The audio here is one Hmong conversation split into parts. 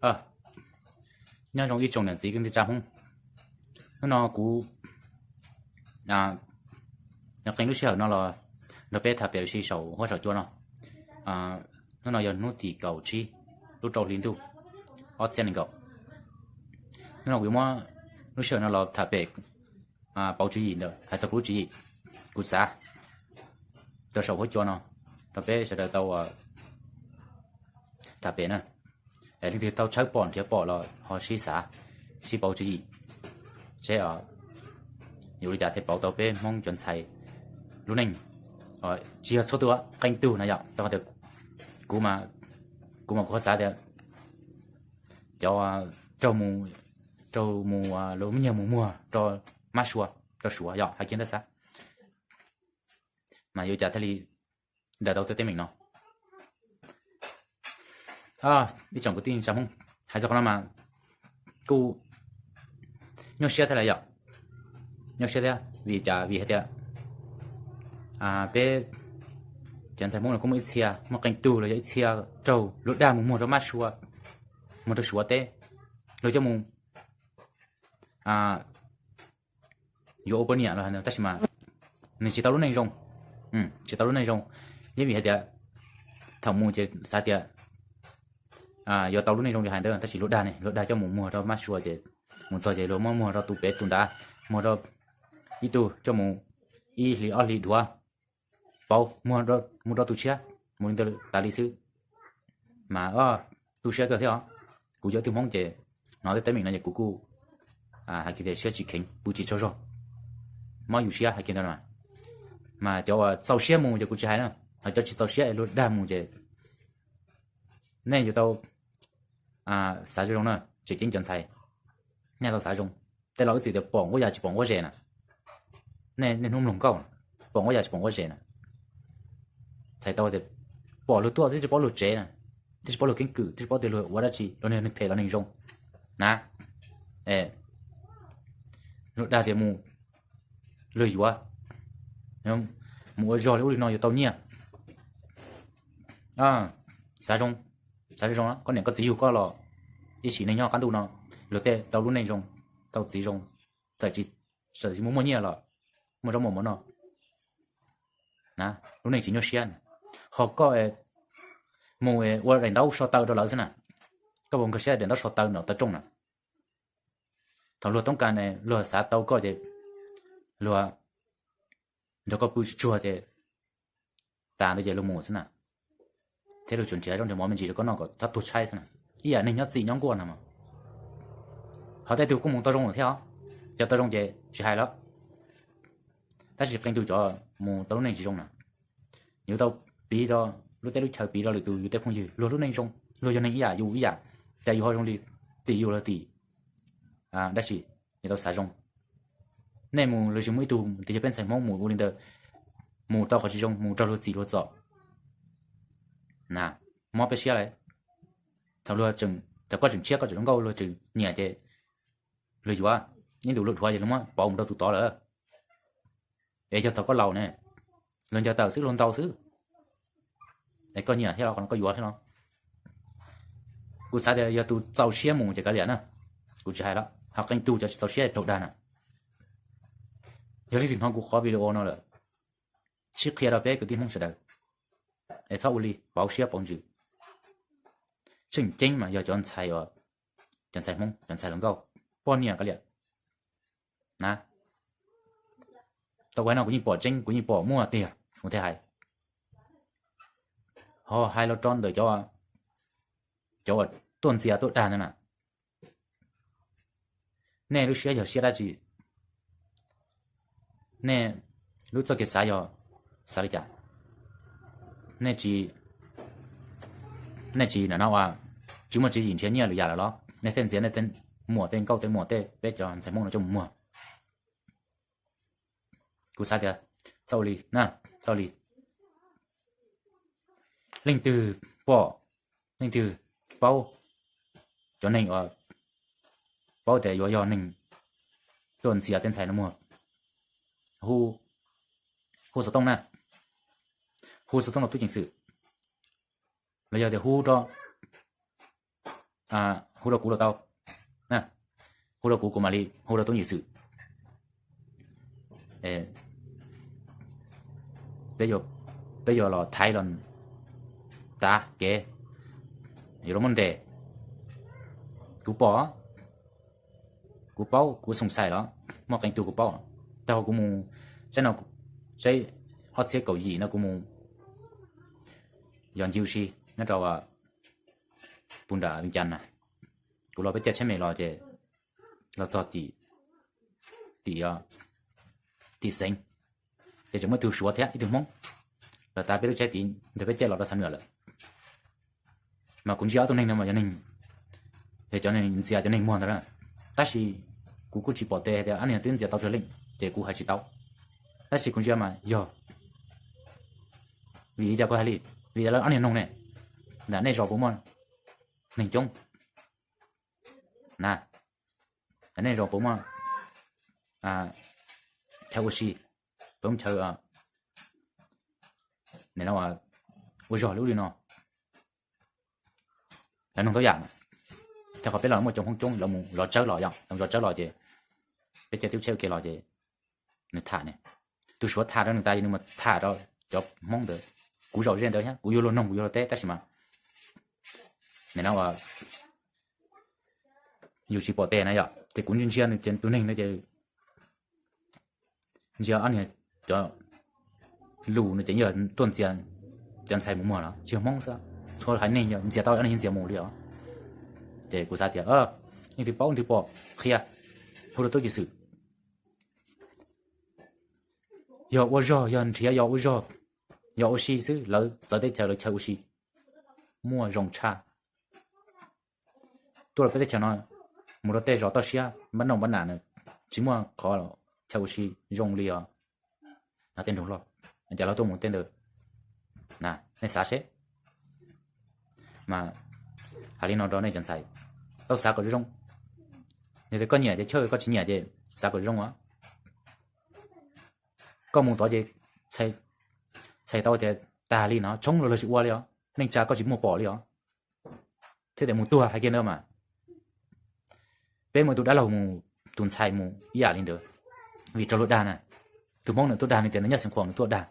Nyob zoo ib tsoom niam txiv kwv tij tsa Hmoob, hnub no kuv nyob qee lub sij hawm no los nrog peb tham pem si saum huab saum cua no. Hnub no yog hnub tim kaum tsib lub rau hli ntuj ob txhiab nees nkaum. Hnub no kuv yuav muab lub sij hawm no los tham pem pauv tswv yim ntawm hais txog kuv lub tswv yim, kuv xav rau saum huab cua no rau peb sawv daws tau tham pem na. Leej twg tau tshawb pom nrhiav pom los ho sib xav, sib pauv tswv yim seb yuav ua li cas thiaj pauv tau peb Hmoob cov ntxhais lub neej. Tsis yog txhua tus, qee tug na yom, rau qhov tias kuv, kuv mas kuv ho xav tias cov raug mus, raug mus lub nyiag mus muag rau mab sua, rau Suav yom, hais kiag ntawd xav mas yuav cas thiaj li daws tau tej teeb meem no. Ib tsoom kwv tij tsa Hmoob, hais txog qhov no mas kuj nyuaj siab thiab lawm yom. Nyuaj siab thiab vim cas? Vim hais tias peb cov ntxhais Hmoob no kuj muaj ib txhia, muaj qee tug los yog ib txhia raug luag dag mus muag rau mab sua, muag rau Suav teb, luag coj mus yuav ua poj niam los hais ntawd tab sis mas nws tsis tau lub neej zoo. Tsis tau lub neej zoo, yeej vim hais tias thaum mus ces xav tias yuav tau lub neej zoo li hais ntawd tab sis luag dag ne, luag dag coj mus muag rau mab sua ces mus txog ces luag muab muag rau tus pem tus nrad, muag rau ib tug coj mus ib hlis ob hlis dhuav, pauv, mus rau tus tshiab, mus li ntawd tas li xwb. Mas tu siab kawg thiab os. Kuv yog ib tug Hmoob ces hnov tej teeb meem no ces kuv kuj hais kiag tias siab tsis kheev, pw tsis tsaug zog, mob yus siab hais kiag ntawd na. Mas cov uas txaus siab mus ces kuv tsis hais na, ho cov tsis txaus siab es luag dag mus ces nej yuav tau xav zoo zoo na, tseem ceeb cov ntxhais, nej tau xav zoo. Tej laus ib txwm tias pom nquab ya tsis pom nquab zes na. Nej niaj hnub mloog nkauj, pom nquab ya tsis pom nquab zes na. Txhais tau tias pom luag tuaj twb tsis paub luag tsev na, twb tsis paub luag keeb kwm, twb tsis paub tias luag ua dab tsi, luag neeg phem los neeg zoo na. Luag dag tias mus, luag yuav mus ua zog li ub li no yuav tau nyiaj. Xav zoo, xav zoo, koj niam koj txiv yug koj los ib sim neej nyob qab ntuj no, luag tej tau lub neej zoo, tau txiv zoo, txawm tsis, txawm tsis muaj muaj nyiaj los muaj zaub muaj mov noj, lub neej tsis nyuaj siab. Ho koj mus ua daim ntaub so taw rau lawv xwb na, koj puas nkag siab daim ntaub so taw no taw rooj na? Thaum luag toob kas luag xav tau koj ces luag nrog koj pw tsuag tsuag ces tas ntawd ces luag mus xwb na. Thiab luag tsuas nrhiav zaub nrhiav mov me ntsis rau koj noj kom txhob tuag tshaib xwb na. Ib yam neeg nyob txim nyob nkuaj no mas. Ho tej tug kuj mus tau zoo lawm thiab os. Cov tau zoo ces tsis hais lawm, tab sis qee tug cov mus tau lub neej tsis zoo na, yuav tau piv rau lub teb lub chaw, piv rau lwm tus yus tej phooj ywg, luag lub neej zoo, luag yog neeg ib yam yus ib yam, cas yus ho zoo li tim yus los tim dab tsi. Yuav tau xav zoo. Nej mus los sis muaj ib tug tias yog peb ntxhais Hmoob mus ua li ntawd, mus tau qhov tsis zoo, mus raug luag txim luag txom na, mob peb siab lawm. Thaum luag, thaum koj tseem tshiab koj tseem zoo nkauj luag tseem nyiam ces luag yuav, ib ntus luag dhuav ces luag muab pauv mus rau tus tod lawm. Es yog thaum koj laus ne, luag ncaws tawm xwb luag ntaus xwb, es koj nyiam thiab los koj yuav thiab los? Kuv xav tias yog tus txaus siab mus ces kav liam na, kuv tsis hais lawm. Ho qee tug cov tsis txaus siab raug dag na, yog leej twg hnov kuv qhov video no lawm, sib qhia rau peb kwv tij Hmoob sawv daws es txhob ua li pauv siab pauv ntsws. Tseem ceeb mas yog cov ntxhais, cov ntxhais Hmoob, cov ntxhais hluas nkauj, poj niam kav liam na. Tau kuv hais no kuv yeej pom tseeb, kuv yeej pom muaj tiag, kuv thiaj hais. Ho hais los rau ntawm cov, cov uas tuaj ntxias tuaj dag ntawd na, nej lub siab yog siab dab tsi? Nej lub txoj kev xav yog xav li cas? Nej tsis, nej tsis na no ua, tsis muaj tswv yim nrhiav nyiaj lwm yam lawm los? Nej thiaj ntxias nej tej muam tej nkauj tej muam tej peb cov ntxhais Hmoob no coj mus muag. Kuv xav tias txawj li na, txawj li. Leej twg pom, leej twg paub, cov neeg uas paub tias yuav yog neeg tuaj ntxias tej ntxhais no muag, hu, hu xov tooj na, hu xov tooj rau tub ceev xwm, los yog tias hu rau hu rau kuv los tau. Hu rau kuv, kuv mam li hu rau tub ceev xwm. Peb yuav los thaiv los tav kev, yuav los muab ntes. Kuv pom, kuv paub, kuv xoom xais los muaj qee tug kuv paub. Tag kuv mus, saib no, saib ob txhiab kaum yim no kuv mus yos ncig ua si nyob rau pus nram Vias Cas na. Kuv los peb caij tsheb me los ces los txog tim, tim, tim xeev, ces tseem muaj ib tug Suav thiab ib tug Hmoob los tav peb lub tsheb tid nrog peb caij los rau Xam Nuam lawm. Mas kuv ntsia ob tug neeg no mas yog neeg, yog cov neeg ntxias cov neeg muag ntawd na. Tab sis kuv kuj tsis pom tes hais tias ob niag twb ntxias tau tsawg leej ces kuv hais tsis tau. Tab sis kuv ntsia mas yog, vim li cas kuv hais li, vim lawv ob niag noog ne, ntawm nej zos puas muaj neeg coob na, nej zos puas muaj chaw ua si, puas muaj chaw ua zog li ub li no. Lawv noog tau yam, rau qhov peb los muaj cov Hmoob coob, lawv mus zov tsawb los yom, lawv zov tsawb los ces peb caij tub tsheb ua ke los ces nws tham ne, tus Suav tham rau nws tas ces nws mas tham rau cov Hmoob ntawd. Kuv zaum ze ntawd thiab kuv yuav luag noog kuv yuav luag teb tab sis mas no yus tsis pom tes na yom, ces kuv ntsia ntsia nws ces tus neeg ntawd ces ntsia ob niag cov lus no ces yog tuaj ntxias cov ntxhais mus muag los tsis yog Hmoob xwb, txhua haiv neeg yog ntxias tau ob niag ntxias mus li os. Ces kuv xav tias leej twg paub leej twg pom qhia, hu rau tub ceev xwm. Yog ua zog, yog nrhiav, yog ua zog, yog ua si xwb, lawv txawv teb chaws lawv chaw ua si muaj zoo tshaj. Tuaj rau peb teb chaws no, mus rau tej zos toj siab npab noj npab nam na, tsis muaj qhov chaw ua si zoo li os. Tej nroog loj, cas lawv tuaj mus tej ntawd na, nej xav seb. Mas hais li no rau nej cov ntxhais, tau xav kom zoo. Yog tias koj nyiam ces chawj, koj tsis nyiam ces xav kom zoo os. Koj mus tod ces txhais tau tias tag li no tshoob los lawv tsis ua li os, neej tsa koj tsis muaj pom li os. Thiab tias mus tuag hais kiag ntawd mas, peb muaj tus dab laug mus, tus ntxhais mus ib yam li ntawd, vim raug luag dag na. Tus Hmoob nws tuaj dag, nws tias nws nyob Xeev Khuam nws tuaj dag,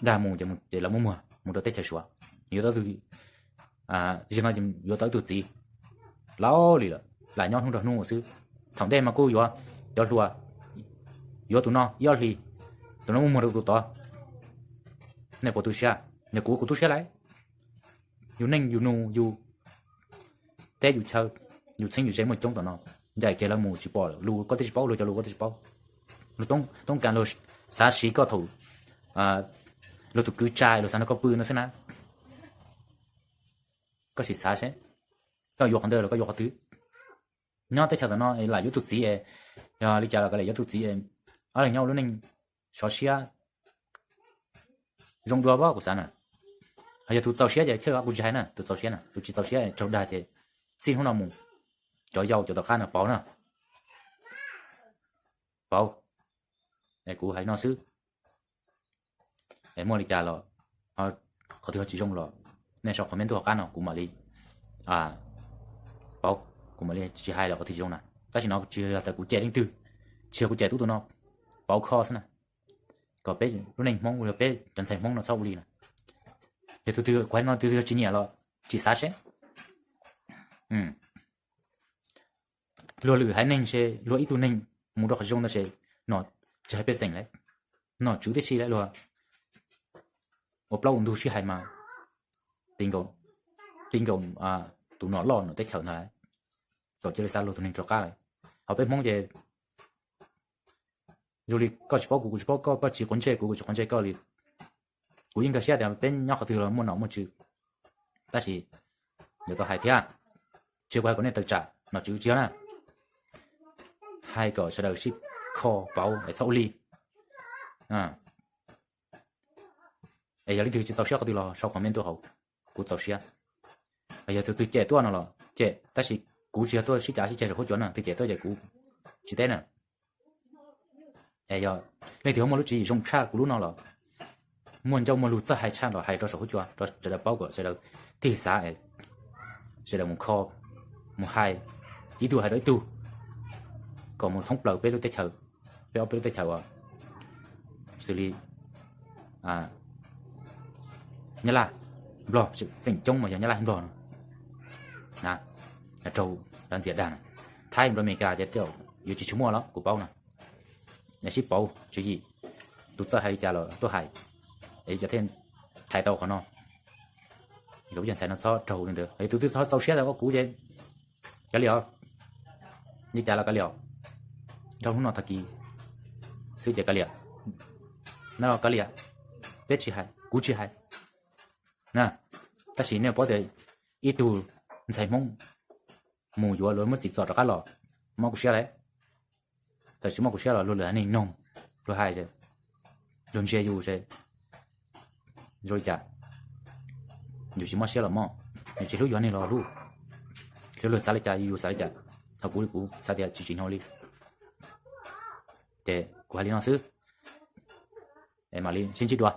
dag mus ces lawv muab muag mus rau teb chaws Suav. Yuav tau tus, zaum no yuav tau ib tug txiv laus li lawm, lam nyob hnub rau hnub xwb. Thaum ntej mas kuj yuav cov hluas, yuav tus no ib ob hlis, tus no muab muag rau tus tod. Nej puas tu siab? Yog kuv, kuv tu siab lauj. Yus neej yus nus yus teb yus chaw, yus txheeb yus ze muaj coob tom no, ncaim kiag lawv mus tsis pom lus koj twb tsis paub, luag cov lus koj twb tsis paub. Luag toob kas luag xav siv koj thaum luag tus kwv tsa luag xav nrog koj pw no xwb na. Koj sim xav seb, koj yuav qhov ntawd los koj yuav qhov twg? Nyob teb chaws tom no lam yuav tus txiv, yog li cas los koj lam yuav tus txiv, ob leeg nyob ua lub neej sov siab zoo dua pob kuv xav na. Yog tus txaus siab ces chawj, kuv tsis hais na, tus txaus siab na, tus tsis txaus siab raug dag ces txij hnub no mus, cov yau cov tom qab no pauv na, pauv. Kuv hais no xwb. Muaj li cas los, qhov twg ho tsis zoo los, nej sau comment tuaj hauv qab no kuv mam li pauv, kuv mam li tsis hais los qhov twg tsis zoo na. Tab sis no tsis yog tias kuv cem leej twg, tsis yog kuv cem tub tus no, pauv kho xwb na, kom peb lub neej Hmoob, yog peb cov ntxhais Hmoob no txhob ua li na. Yog tus twg kuv hais no tus twg tsis nyiam los tsis xav seb. Luag lwm haiv neeg se luag ib tug neeg mus rau qhov zoo ntawd se, no tsis hais pej xeem lawm, nom tswv tib si lawm luag ua plaub ua ntug sib hais mas ti nkaus tus nom loj nom teb chaws ntag, kom cia li xa luag tus neeg rov qab lawm. Ho peb Hmoob ces zoo li koj tsis paub kuv, kuv tsis paub koj, koj tsis quav ntsej kuv, kuv tsis quav ntsej koj li. Kuv yeej nkag siab tias peb nyob qhov twg los muaj nom muaj tswv, tab sis yuav tau hais thiab, tsis yog kuv hais kom nej tawm tsam nom tswv, tsis yog na, hais kom sawv daws sib kho pauv es txhob ua li. Es yog leej twg tsis txaus siab qhov twg los sau comment tuaj hauv, kuv txaus siab. Yog tus twg cem tuaj no los cem, tab sis kuv tsis yog tuaj sib cav sib ceg saum huab cua na, tus cem tuaj ces kuv tsis teb na. Es yog leej twg ho muaj lub tswv yim zoo tshaj kuv lub no los, muaj ncauj muaj lus txawj hais tshaj los hais rau saum huab cua rau sawv daws paub kom sawv daws tig xav, sawv daws mus kho mus hais, ib tug hais rau ib tug, kom mus thoob plaws peb lub teb chaws, peb ob peb lub teb chaws uas xws li Nyab Laj, Nplog, feem coob mas yog Nyab Laj Nplog no, raug lawv ntxias dag no. Thaib nrog Amelikas ces yuav tsis tshua muaj los kuv paub no. Sib pauv tswv yim, tus txawj hais li cas los tuaj hais, es cov thiaj thaiv tau qhov no. Kom peb cov ntxhais no txhob raug li ntawd, tus twg txhob txaus siab tau kuv ces kav liam os, li cas los kav liam os. Dhau hnub no tag kis xwb ces kav liam, no los kav liam, peb tsis hais, kuv tsis hais. Tab sis nej paub tias ib tug ntxhais Hmoob mus yuav luag muab txim txom rov qab los, mob kuv siab lawm. Tam sim mob kuv siab los luag lwm haiv neeg noog, luag hais, luag ntsia yus zoo li cas, yus tsis mob siab los mob, yus tsis hlub yus haiv neeg los hlub, luag xav li cas yus xav li cas, ho kuv kuv xav tias tsis tsim nyog li. Ces kuv hais li no xwb, mam li sib ntsib dua.